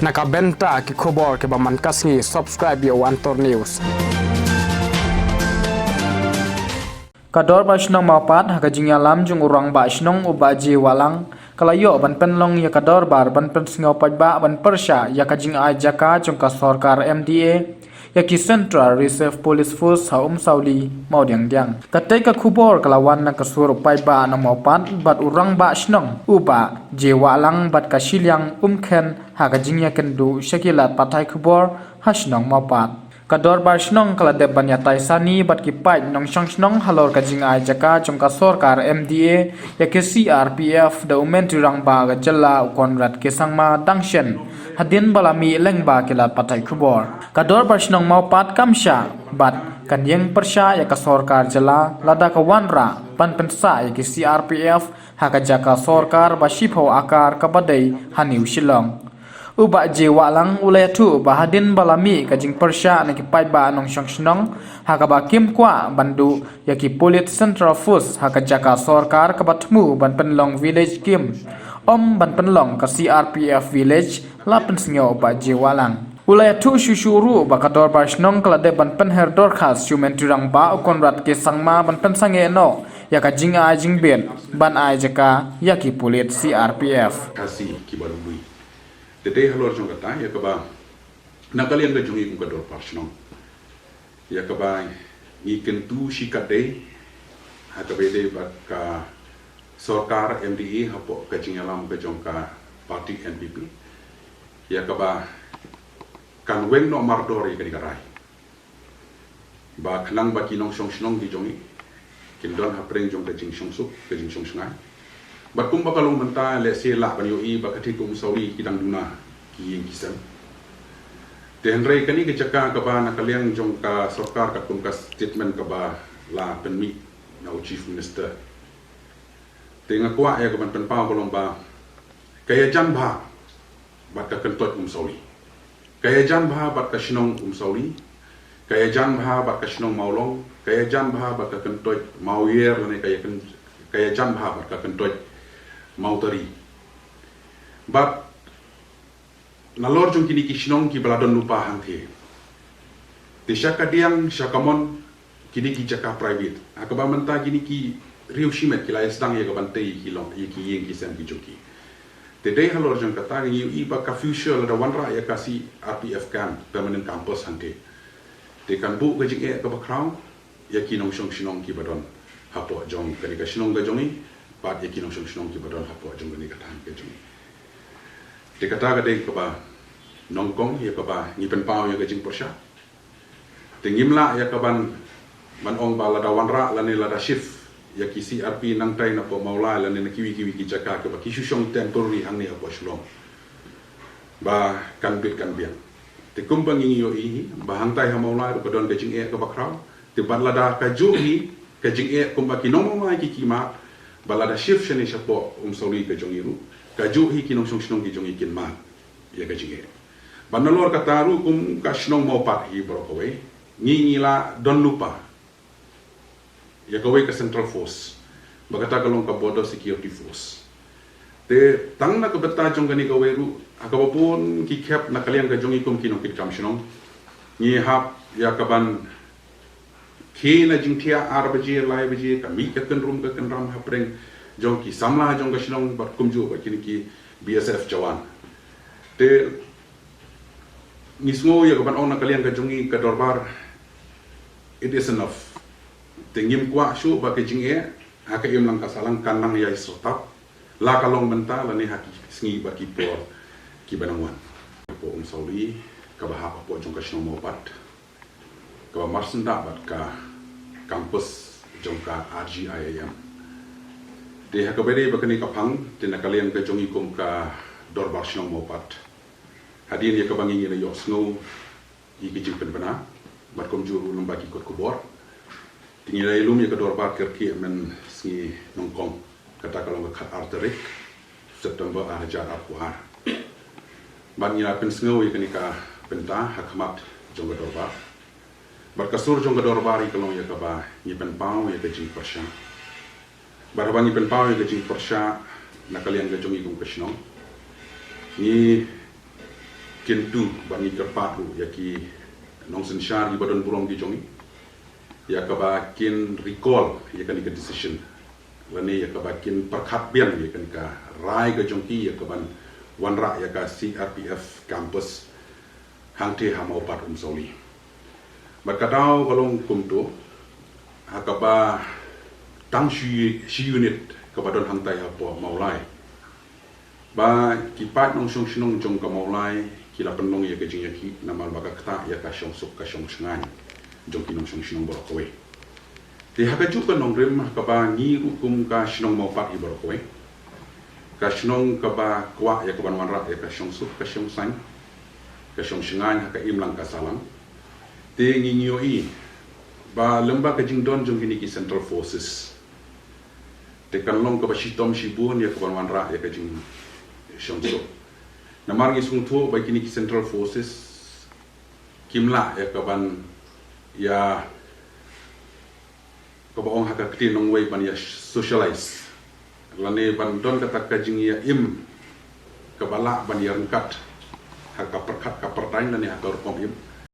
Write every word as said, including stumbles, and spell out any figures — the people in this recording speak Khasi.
Na ka bynta ki khubor kiba man ka sngi, subscribe ïa u Antor News. Ka Dorbar Shnong Mawpat ha ka jingïalam jong u Rangbah Shnong u Bah J Wahlang ka la ïoh ban pynlong ïa ka dorbar ban pynsngew paidbah ban pyrshah ïa ka jingai jaka jong ka sorkar M D A ïa ki Central Reserve Police Force ha Umsawli, Mawdiangdiang. Katei ka khubor ka la wan na ka sur u paidbah na Mawpat bad u Rangbah Shnong u Bah J Wahlang bad ka shiliang Umkhen ha ka jingïakynduh sha ki lad pathai khubor ha shnong Mawpat. Ka Dorbar Shnong ka la dep ban ïatai sani bad ki paid nongshong shnong halor ka jingai jaka jong ka sorkar M D A ïa ki C R P F da u Myntri Rangbah ka jylla u Conrad K Sangma dang shen hadien ba la mih lyngba ki lad pathai khubor. Ka Dorbar Shnong Mawpat kam shah bad kan ïeng pyrshah ïa ka sorkar jylla lada ka wanrah ban pynsah ïa ki C R P F ha ka jaka sorkar ba shiphew akar kaba dei ha New Shillong. U Bah J Wahlang u la ïathuh ba hadien ba la mih ka jingpyrshah na ki paidbah nongshong shnong ha kaba kim kwah ban duh ïa ki pulit Central Force ha ka jaka sorkar kaba thmu ban pynlong village kim, ym ban pynlong ka C R P F village, la pynsngew u Bah J Wahlang. U la ïathuh shuh shuh ruh ba ka Dorbar Shnong ka la dep ban pynher dorkhas sha u Myntri Rangbah u Conrad K Sangma ban pynsangeh noh ïa ka jingai jingbit ban ai jaka ïa ki pulit C R P F. Khasi kiba lui. Te dei halor jong kata ïa kaba na ka liang ka jong ngi kum ka Dorbar Shnong, ïa kaba ngi kyntu shikatdei ha kaba ïadei bad ka sorkar M D A hapoh ka jingïalam ka jong ka party N P P, ïa kaba kan weng noh mardor ïa kane ka rai. Ba khnang ba ki nongshong shnong ki jong ngi kin don hapdeng jong ka jingshongsuk, ka jingshong shngai. Bad kumba ka long mynta, lehse lah ban ïohi ba ka thik ka Umsawli ki dang duna ki ïing ki sem. Te hynrei kane ka jaka kaba na ka liang jong ka sorkar katkum ka statement kaba la pynmih na u Chief Minister, te nga kwah ïa ka ban pynpaw ka long ba ka ïajan bha bad ka kyntoit Umsawli. Ka ïajan bha bad ka shnong Umsawli. Ka ïajan bha bad ka shnong Mawlong. Ka ïajan bha bad ka kyntoit Mawier lane ka ïa kyn-, ka ïajan bha bad ka kyntoit Mawtari. Bad nalor jong kine ki shnong kiba la don lypa hangtei, te sha kadiang sha kamon, kine ki jaka private ha kaba mynta kine ki riew shimet ki la ïa sdang ïa ka ban tei ki long ïa ki ïing ki sem ki jong ki. Te dei halor jong kata ngi ïohi ba ka future lada wanrah ïa ka C R P F camp, permanent campus hangtei, te kan buh ka jingeh kaba khraw ïa ki nongshong shnong kiba don hapoh jong kane ka shnong ka jong ngi bad ïa ki nongshong shnong kiba don hapoh jong kane ka thaiñ ka jong ngi. Te kata ka dei kaba nyngkong ïa kaba ngi pynpaw ïa ka jingpyrshah. Te ngim lah ïa ka ban, ban ong ba lada wanrah lane lada shift ïa ki C R P nangtai napoh Mawlai lane na kiwei kiwei ki jaka kiba ki shu shong temporary hangne hapoh Shillong, ba kan bit kan biang. Te kumba ngi ïohi hi ba hangtai ha Mawlai ruh ka don ka jingeh kaba khraw. Te bad lada kajuh hi ka jingeh kumba ki nong Mawlai ki ki mad, bad lada shift shane shapoh Umsawli ka jong ngi ruh, kajuh hi ki nongshong shnong ki jong ngi kin mad ïa ka jingeh. Bad nalor kata ruh kum ka shnong Mawpat hi baroh kawei, ngi ngi la don lypa ïa kawei ka Central Force, ba kata ka long ka Border Security Force. Te tang na ka bynta jong kane kawei ruh, ha kaba bun ki khep na ka liang ka jong ngi kum ki nongkitkam shnong, ngi hap ïa ka ban khie na jingthiah ar baje lai baje, ka mih ka kynrum ka kynram hapdeng jong ki samla jong ka shnong bad kumjuh bad kine ki B S F jawan. Te ngi sngew ïa ka ban ong na ka liang ka jong ngi ka dorbar, it is enough. Te ngim kwah shuh ba ka jingeh ha ka imlang ka sahlang kan nang ïai syrtap, la ka long mynta lane ha ki sngi bad ki por kiba nang wan. Hapoh Umsawli kaba hap hapoh jong ka shnong Mawpat, kaba marsyndah bad ka campus jong ka R G I I M. Te ha kaba dei ba kane ka phang, te na ka liang ka jong ngi kum ka Dorbar Shnong Mawpat, hadien ïa kaba ngi ngi la ïohsngew ïa ki jingpynbna bad kumjuh ruh lyngba ki kot khubor, te ngi la ïalum ïa ka dorbar kyrkieh mynsngi nyngkong, kata ka long ka khatar tarik September ar hajar arphew ar. Bad ngi la pynsngew ïa kane ka bynta ha khmat jong ka dorbar. Bad ka sur jong ka dorbar hi ka long ïa kaba ngi pynpaw ïa ka jingpyrshah. Bad haba ngi pynpaw ïa ka jingpyrshah na ka liang ka jong ngi kum ka shnong, ngi Kyntu ba ngi kyrpad ruh ïa ki nongsynshar kiba don burom ki jong ngi, ïa kaba kin recall ïa kane ka decision, lane ïa kaba kin pyrkhat biang ïa kane ka rai ka jong ki ïa kaban wanrah ïa ka C R P F campus hangtei ha Mawpat Umsawli. Bad ka daw ka long kumto, ha kaba tang shi, shi unit kaba don hangtei hapoh Mawlai, ba ki paid nongshong shnong jong ka Mawlai ki la pynlong ïa ka jingïakhih namar ba ka ktah ïa ka shongsuk ka shongshngaiñ jong ki nongshong shnong baroh kawei. Te ha kajuh ka nongrim, ha kaba ngi ruh kum ka shnong Mawpat hi baroh kawei, ka shnong kaba kwah ïa kaban wanrah ïa ka shongsuk ka shongsaiñ, ka shongshngaiñ ha ka imlang ka sahlang. Te ngi ïohi ba lem bad ka jingdon jong kine ki Central Forces, te kan long kaba shitom shibun ïa kaban wanrah ïa ka jingshongsuk. Namar ngi sngewthuh ba kine ki Central Forces kim lah ïa kaban, ïa kaba ong ha ka ktien nongwei, ban ïa socialize, lane ban don kata ka jingïaim kaba lah ban ïaryngkat ha ka pyrkhat ka pyrthei lane ha ka rukom im.